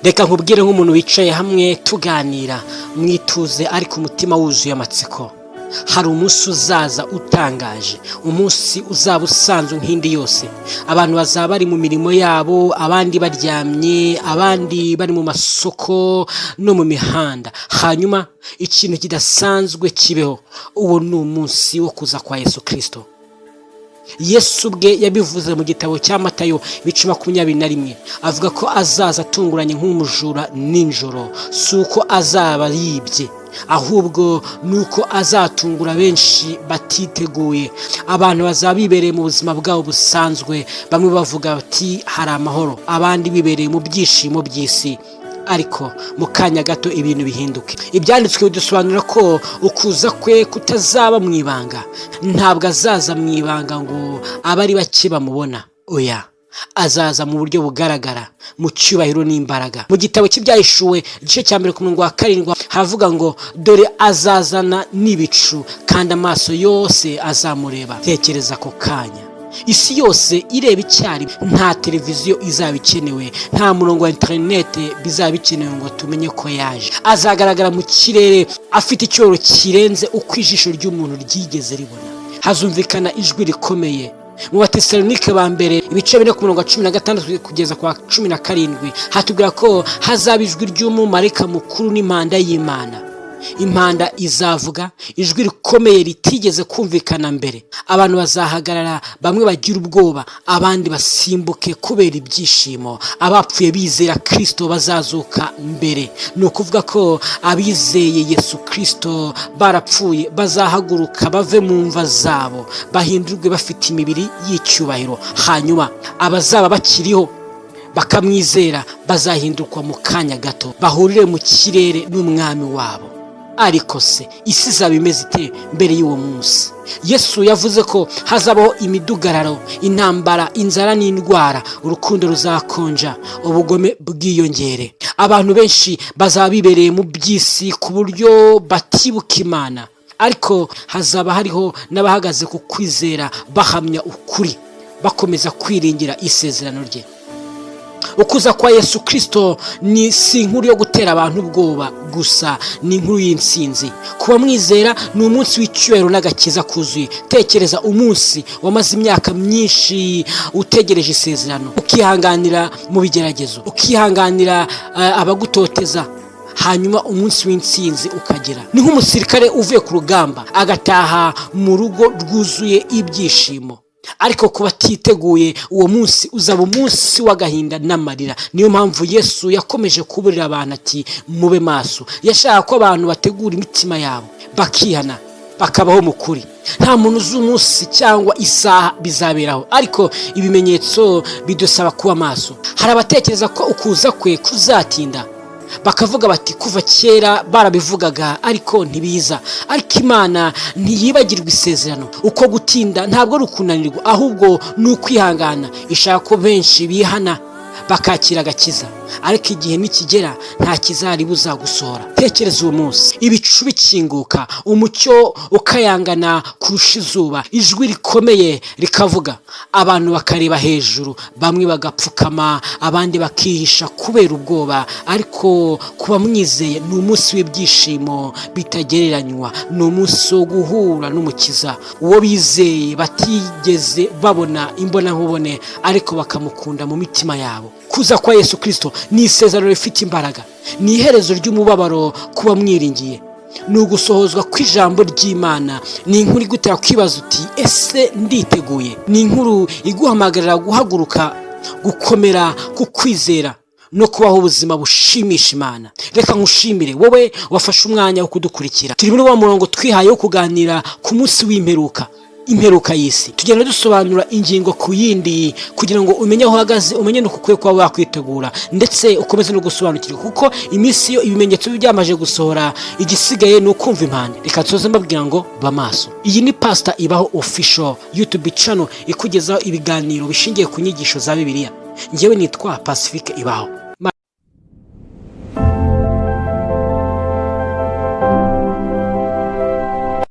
Reka nkubwire, nk'umuntu wicaye hamwe tuganira mwituze ariko umutima wuzuye amatsiko, hari umunsi uzaza utangaje, umunsi uzaba usanzwe nk'indi yose. Abantu bazaba bari mu mirimo yabo, abandi baryamye, abandi bari mu masoko no mu mihanda, hanyuma ikintu kidasanzwe kibeho. Uwo ni umunsi wo kuza kwa Yesu Kirisito. Yesu ubwe yabivuze mu gitabo cya Matayo ibice 21, avuga ko azaza atunguranye nk'umujura nijoro. Si uko azaba yibye, ahubwo ni uko azatungura benshi batiteguye. Abantu bazaba bibereye mu buzima bwabo busanzwe, bamwe bavuga bati "Hari amahoro", abandi bibereye mu byishimo by'isi, ariko mu kanya gato ibintu bihinduke. Ibyanditswe bidusobanura ko ukuza kwe kutazaba mu ibanga. Ntabwo azaza mu ibanga ngo abe ari bake bamubona. Oya, azaza mu buryo bugaragara, mu cyubahiro n'imbaraga. Mu gitabo cy'Ibyahishuwe, igice cya 1 ku murongo wa 7, haravuga ngo: "Dore azazana n'ibicu, kandi amaso yose azamureba." Tekereza ako kanya, isi yose ireba icyarimwe. Nta televiziyo izaba ikenewe, nta murongo wa interinete bizaba bikenewe ngo tumenye ko yaje. Azagaragara mu kirere afite icyubahiro kirenze uko ijisho ry'umuntu ryigeze ribona. Hazumvikana ijwi rikomeye. Mu Batesalonike ba mbere, ibice 4 ku murongo wa 16 kugeza kwa 17, hatubwira ko hazaba ijwi ry'umumarayika mukuru n'impanda y'Imana. Impanda izavuga ijwi rikomeye ritigeze kumvikana mbere. Abantu bazahagarara, bamwe bagira ubwoba, abandi basimbuke kubera ibyishimo. Abapfuye bizera Kirisito bazazuka mbere. Ni ukuvuga ko abizeye Yesu Kirisito barapfuye bazahaguruka bave mu mva zabo, bahindurwe bafite imibiri y'icyubahiro. Hanyuma abazaba bakiriho bakamwizera bazahindurwa mu kanya gato, bahurire mu kirere n'Umwami wabo. Ariko se isi izaba imeze ite mbere y'uwo munsi? Yesu yavuze ko hazabaho imidugararo, intambara, inzara n'indwara. Urukundo ruzakonja, ubugome bwiyongere. Abantu benshi bazaba bibereye mu by'isi ku buryo batibuka Imana, ariko hazaba hariho n'abahagaze ku kwizera, bahamya ukuri, bakomeza kwiringira isezerano rye. Ukuza kwa Yesu Kirisito ni si inkuru yo gutera abantu ubwoba gusa, ni inkuru y'intsinzi kuba mwizera. Ni umunsi w'icyubahiro n'agakiza kuzuye. Tekereza umunsi wamaze imyaka myinshi utegereje isezerano, ukihanganira mu bigeragezo, ukihanganira abagutoteza, hanyuma umunsi w'intsinzi ukagera. Ni nk'umusirikare uvuye ku rugamba agataha mu rugo rwuzuye ibyishimo. Ariko ku batiteguye, uwo munsi uzaba umunsi w'agahinda n'amarira. Niyo mpamvu Yesu yakomeje kuburira abantu ati: "Mube maso." Yashaka ko abantu bategura imitima yabo, bakihana, bakabaho mu kuri. Nta muntu uzi umunsi cyangwa isaha bizaberaho, ariko ibimenyetso bidusaba kuba maso. Hari abatekereza ko ukuza kwe kuzatinda, bakavuga bati: "Kuva kera barabivugaga ariko ntibiza." Ariko Imana ntiyibagirwa isezerano. Uko gutinda ntabwo ari ukunanirwa, ahubwo ni ukwihangana. Ishaka ko benshi bihana bakakira agakiza, ariko igihe nikigera nta kizaribuza gusohora. Tekereza uwo munsi, ibicu bikinguka, umucyo ukayangana kurusha izuba, ijwi rikomeye rikavuga, abantu bakareba hejuru, bamwe bagapfukama, abandi bakihisha kubera ubwoba. Ariko kuba mwizeye ni umunsi w'ibyishimo bitagereranywa, ni umunsi wo guhura n'Umukiza, uwo bizeye batigeze babona imbonankubone ariko bakamukunda mu mitima yabo. Kuza kwa Yesu Kirisito ni isezerano rifite imbaraga, ni iherezo ry'umubabaro kuba mwiringiye, ni ugusohozwa kw'ijambo ry'Imana. Ni inkuru igutera kwibaza uti: "Ese nditeguye?" Ni inkuru iguhamagarira guhaguruka, gukomera ku kwizera no kubaho ubuzima bushimisha Imana. Reka nkushimire wowe wafashe umwanya wo kudukurikira. Turi muri wa murongo twihaye wo kuganira ku munsi w'imperuka, imperuka y'isi. Tugenda dusobanura ingingo ku yindi kugira ngo umenye aho uhagaze, umenye n'uko ukwiye kuba wakwitegura, ndetse ukomeze no gusobanukirwa, kuko iminsi yo ibimenyetso byamaze gusohora, igisigaye ni ukumva impanda. Reka nsoze mbabwira ngo ba maso. Iyi ni Pasita Ibaho Official YouTube channel ikugezaho ibiganiro bishingiye ku nyigisho za Bibiliya. Ngewe nitwa Pacifique Ibaho.